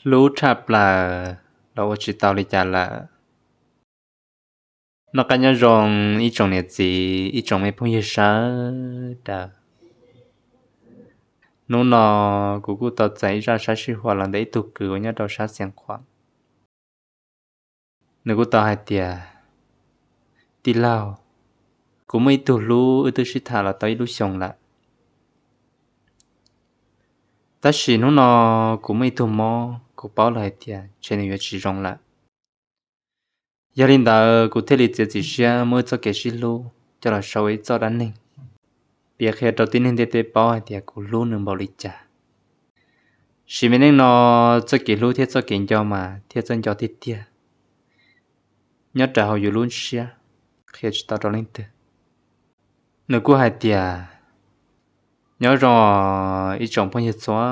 Hlub tshaj plaws los ua tsis tau li cas lawm. Noj qab nyob zoo ib tsoom niam txiv, ib tsoom me phooj ywg sawv daws. Hnub no kuv kuj tau txais ib zaj sab sij huam los ntawm ib tug kwv uas nyob rau sab Xiav Khuam. Nws kuj tau hais tias, tij laug, kuv muaj ib tug hlub wb twb sib tham los tau ib lub xyoos lawm. Tab sis hnub no kuv muaj ib tug mob, kuv paub lawm hais tias ntshe nws yuav tsis zoo lawm. Yog li ntawd kuv thiaj li txiav txim siab muab wb txoj kev sib hlub coj los sau ua ib txoj dab neeg, piav qhia rau tib neeg ntiaj teb paub hais tias kuv hlub nws npaum li cas. Sim me neej no txoj kev hlub thiab txoj kev nco mas thiab txoj nco tiag tiag nyob rau hauv yus lub siab, qhia tsis tau rau leej twg. Nws kuj hais tias, nyob zoo ib tsoom phooj ywg txhua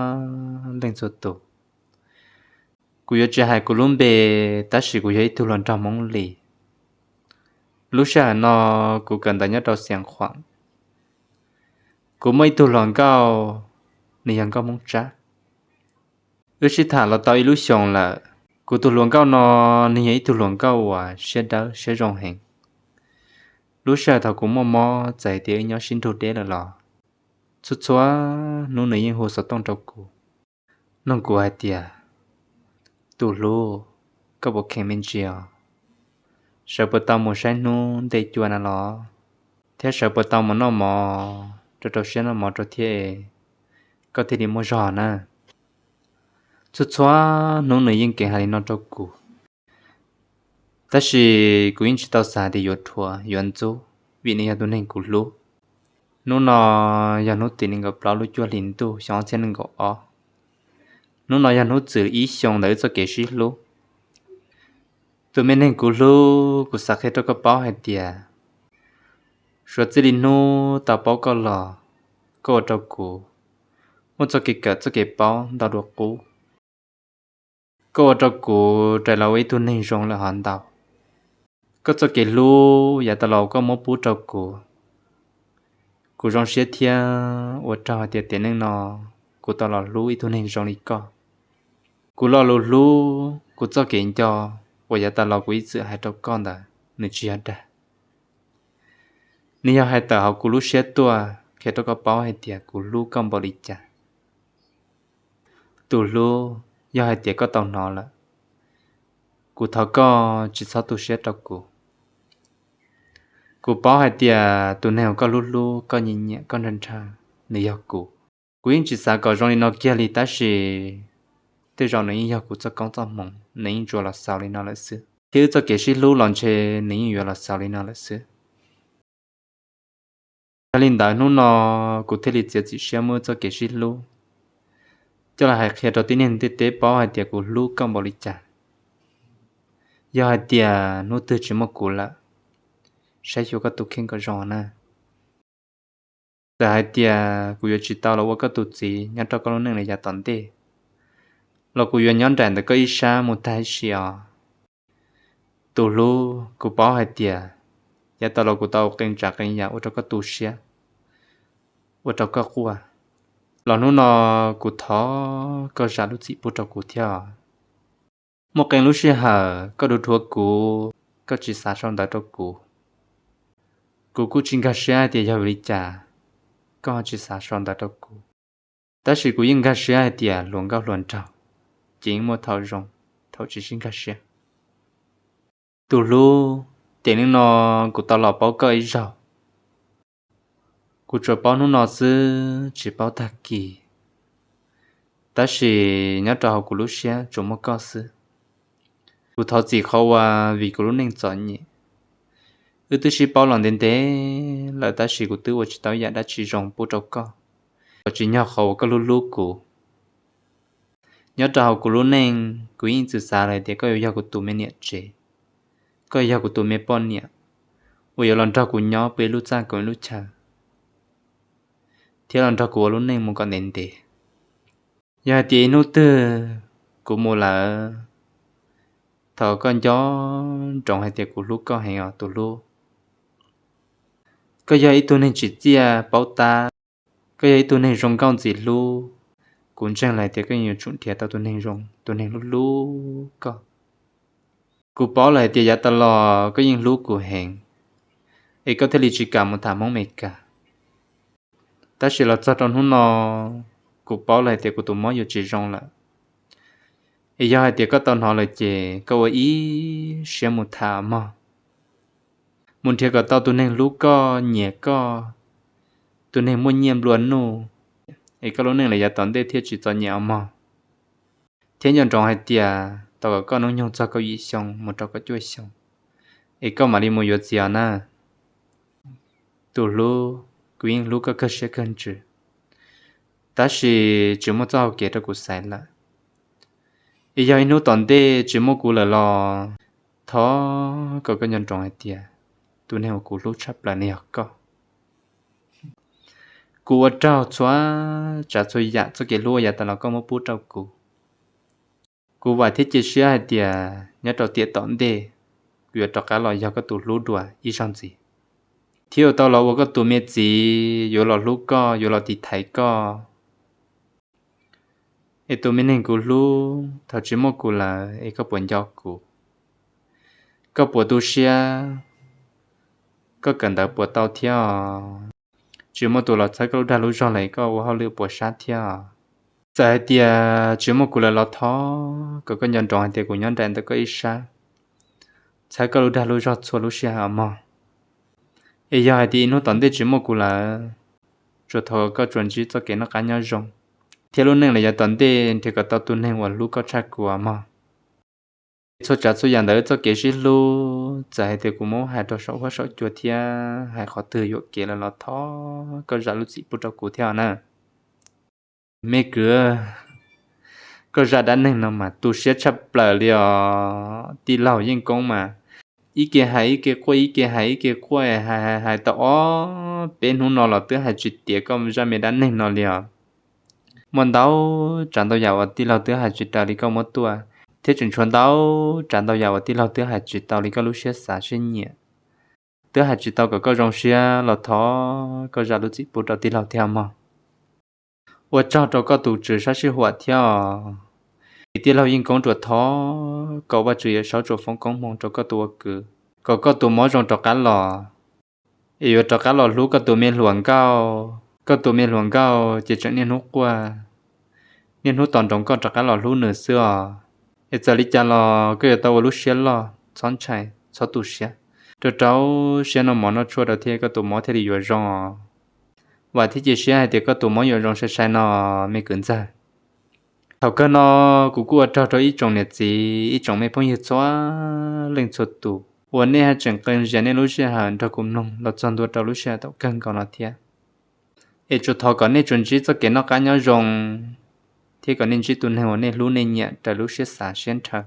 leej txhua tus. Kuv yuav tsis hais kuv lub npe, tab sis kuv yog ib tug hluas nraug Hmoob Lis. Lub sij hawm no kuv kawm ntawv nyob rau Xiav Khuam. Kuv muaj ib tug hluas nkauj, nws yog nkauj Hmoob Tsab. Wb sib tham los tau ib lub xyoos lawm. Kuv tus hluas nkauj no, nws yog ib tug hluas nkauj uas siab dawb siab zoo heev. Lub sij hawm thaum kuv muaj mob txawm hais tias wb nyob sib nrug deb lawm los txhua txhua hnub nws yeej hu xov tooj rau kuv, nug kuv hais tias, tus hlub, koj puas kheev me ntsis os? Sawv puas tau mus saib hnub ntej cua na los? Thiab sawv puas tau mus noj mov, rau rau siab noj mov rau thiab, koj thiaj li muaj zog na. Txhua txhua hnub nws yeej keev hais li no rau kuv. Tab sis kuv yeej tsis tau xav tias yuav dhuav yuav ntxub, vim nws yog tus neeg kuv hlub. Hnub no yog hnub tim nees nkaum plaub lub cuaj hli ntuj xyoo ob txhiab nees nkaum ob. Hnub no yog hnub txwm ib xyoo ntawm wb txoj kev sib hlub. Tus me neeg kuv hlub, kuv xav qhia rau koj paub hais tias, suav txij li hnub tau paub koj los, koj ua rau kuv muaj txoj kev kawm txoj kev paub ntau dua qub. Koj ua rau kuv rais los ua ib tug neeg zoo lawm hov ntau. Koj txoj kev hlub yav tas los koj muab pub rau kuv, kuv zoo siab thiab ua raug hais tias tiam neej no kuv tau los hlub ib tug neeg zoo li koj. Kuv lo lus hlub, kuv txoj kev nco uas yav tas los kuv ib txwm hais rau koj ntawd nws tsis yog dag. Nws yog hais tawm hauv kuv lub siab tuaj qhia rau koj paub hais tias kuv hlub koj npaum li cas. Tus hlub, yog hais tias koj tau hnov lawm, kuv thov koj tsis txhob tu siab rau kuv. Kuv paub hais tias tus neeg uas koj hlub hlub, koj nyiam nyiam, koj nrhag nrhag, nws yog kuv. Kuv yeej tsis xav kom zoo li no kiag li tab sis tej zaum nws yeej yog kuv txoj koob txoj hmoov, nws yeej tsuas los xaus li no lawm xwb. Thiab wb txoj kev sib hlub los ntshe nws yeej yuav los xaus li no lawm xwb. Yog li ntawd hnub no kuv thiaj li txiav txim siab muab wb txoj kev sib hlub coj los hais qhia rau tib neeg ntiaj teb paub hais tias kuv hlub koj npaum li cas. Yog hais tias hnub twg tsis muaj kuv lawm, saib xyuas koj tus kheej kom zoo na. Txawm hais tias kuv yuav tsis tau los ua koj tus txiv nyob rau koj lub neej li yav tom ntej los kuv yuav nyob nraim ntawm koj ib sab mus tag ib sim os. Tus hlub, kuv paub hais tias yav tas los kuv tau qee tsav qee yam ua rau koj tu siab, ua rau koj quaj, los hnub no kuv thov koj zam lub txim pub rau kuv thiab. Muaj qee lub sij hawm koj dhuav dhuav kuv, koj tsis xav sau ntawv rau kuv. Kuv kuj tsis nkag siab hais tias yog vim li cas koj tsis xav sau ntawv rau kuv. Tab sis kuv yeej nkag siab hais tias hluas nkauj hluas nraug ces yeej muaj thaum zoo, thaum tsis sib nkag siab. Tus hlub, tiam neej no kuv tau los paub koj ib zaug. Kuv tsuas paub hnub no xwb tsis paub tag kis, tab sis nyob rau hauv kuv lub siab tsuas muaj koj xwb. Kuv thov txim qhov uas vim kuv lub neej txom nyem, wb twb sib paub los ntev ntev lawm tab sis kuv twb ua tsis tau yam dab tsi zoo pub rau koj, tsis nyog qhov uas koj hlub hlub kuv. Nyob rau hauv kuv lub neej kuv yeej txwm xav lawm tias koj yuav yog kuv tus me niam tsev, koj yog kuv tus me poj niam uas yuav los nrog kuv nyob pw ib lub txaj koom ib lub chaw, thiab los nrog kuv ua lub neej mus kom ntev ntev. Yog hais tias ib hnub twg kuv mus lawm, thov koj nco ntsoov hais tias kuv hlub koj heev os tus hlub. Koj yog ib tug neeg tsim txiaj paub tab, koj yog ib tug neeg zoo nkauj ntxim hlub. Kuv ntseeg lawm hais tias koj yeej yuav tsum nrhiav tau tus neeg zoo, tus neeg hlub hlub koj. Kuv paub lawm hais tias yav tas los koj yeej hlub kuv heev, es koj thiaj li tsis kam mus tham Hmoob Meskas. Tab sis los txog rau hnub no, kuv paub lawm hais tias kuv tus mob yuav tsis zoo lawm. Es yog hais tias koj tau hnov lawm ces koj ua ib siab mus tham mog. Mus nrhiav kom tau tus neeg hlub koj, nyiam koj, tus neeg muaj nyiaj nplua nuj, es koj lub neej los yav tom ntej thiaj tsis txom nyem os mog. Thiab nco ntsoov hais tias tau kom koj hnub nyoog txog kaum yim xyoo mus rau kaum cuaj xyoo, es koj mam li mus yuav txiv os na. Tus hlub, kuv yeej hlub koj kawg siab kawg ntsws, tab sis tsis muaj txoj hau kev rau kuv xaiv lawm. Es yog ib hnub tom ntej tsis muaj kuv lawm los, thov kom koj nco ntsoov hais tias tus neeg uas kuv hlub tshaj plaws ne yog koj. Kuv ua raug txhua tsav txhua yam txoj kev hlub uas yav tas los koj muab pub rau kuv. Kuv vam thiab cia siab hais tias nyob rau tiam tom ntej, kuv yuav rov qab los yog koj tus hlub dua ib zaug ntxiv, thiab yuav tau los ua koj tus me txiv, yuav los hlub koj, yuav los tiv thaiv koj. Es tus me neeg kuv hlub, thaum tsis muaj kuv lawm es koj puas nco kuv? Koj puas tu siab? Koj kawm ntawv puas tau thiab? Tsis muaj tus los txhawb koj lub dag lub zog lawm es koj ua hauj lwm puas sab thiab? Txawm hais tias tsis muaj kuv lawm los thov kom koj nco ntsoov hais tias kuv nyob nraim ntawm koj ib sab, txhawb koj lub dag lub zog txhua lub sij hawm mog. Es yog hais tias ib hnub tom ntej tsis muaj kuv lawm, tsuas thov kom koj tsuas ntsib txoj kev noj qab nyob zoo, thiab lub neej los yav tom ntej nrhiav kom tau tus neeg uas hlub koj tshaj kuv mog. Txhua tsav txhua yam ntawm txoj kev sib hlub, txawm hais tias kuv muab hais rau saum huab saum cua thiab hais qhov twg yuam kev lawm los thov koj zam lub txim pub rau kuv thiab na. Me kwv, koj zaj dab neeg no mas tu siab tshaj plaws li os tij laug Yeej Koob mas. Ib ke hais ib ke quaj, ib ke hais ib ke quaj, hais hais tau ob peb hnub no los twb hais tsis tiav koj zaj me dab neeg no li os. Muaj ntau tsav ntau yam uas tij laug twb hais tsis raws li koj muab tuaj, thiab tseem tshuav ntau tsav ntau yam uas tij laug twb hais tsis tau li koj lub siab xav siab nyiam, twb hais tsis tau kom koj zoo siab los thov koj zam lub txim pub rau tij laug thiab mog. Ua tsaug rau koj tus tswv sab sij huam thiab os. Es tij laug Yeej Koob tsuas thov kom Vajtswv Yawm Saub tsuas foom koob hmoov rau koj tus ua kwv, kom koj tus mob zoo rov qab los, es yuav rov qab los hlub koj tus me hluas nkauj. Koj tus me hluas nkauj ces tseem niaj hnub quaj, niaj hnub tos nroos koj rov qab los hlub nws xwb os. Es txawm li cas los koj yuav tau ua lub siab loj, txhob ntshai, txhob tu siab, rau rau siab noj mov noj tshuaj rau thiab koj tus mob thiaj li yuav zoo os. Vam thiab cia siab hais tias koj tus mob yuav zoo sai sai no, me kwv ntxawg. Thaum kawg no kuv kuj ua raug rau ib tsoom niam txiv, ib tsoom me phooj ywg txhua leej txhua tus uas nej haj tseem qee zias nej lub sij hawm nrog kuv mloog los txog ntua rau lub sij hawm thaum kawg nkaus no thiab. Es tsuas thov kom nej tsuas ntsib txoj kev noj qab nyob zoo, thiab kom nej ntsib tus neeg uas nej hlub nej nyiam raws lub siab xav siab ntshaw.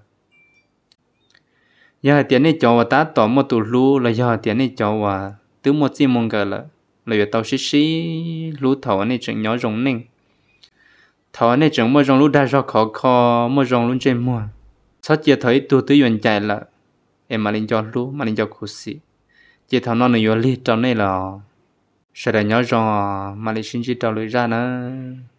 Yog hais tias nej cov uas tab tom muaj tus hlub los yog hais tias nej cov uas twb muaj txij muaj nkawm lawm, los yuav tau sib sib hlub thaum uas nej tseem nyob zoo neej. Thaum uas nej tseem muaj zoo lub dag zog khov kho, muaj zoo lub ntsej muag, txhob cia thaum ib tug twb yuav ncaim lawm es mam li nco hlub mam li nco khuv xim, ces thaum no nws yuav lig rau nej lawm. Sawv daws nyob zoo, mam li sib ntsib rau lwm zaj nawb.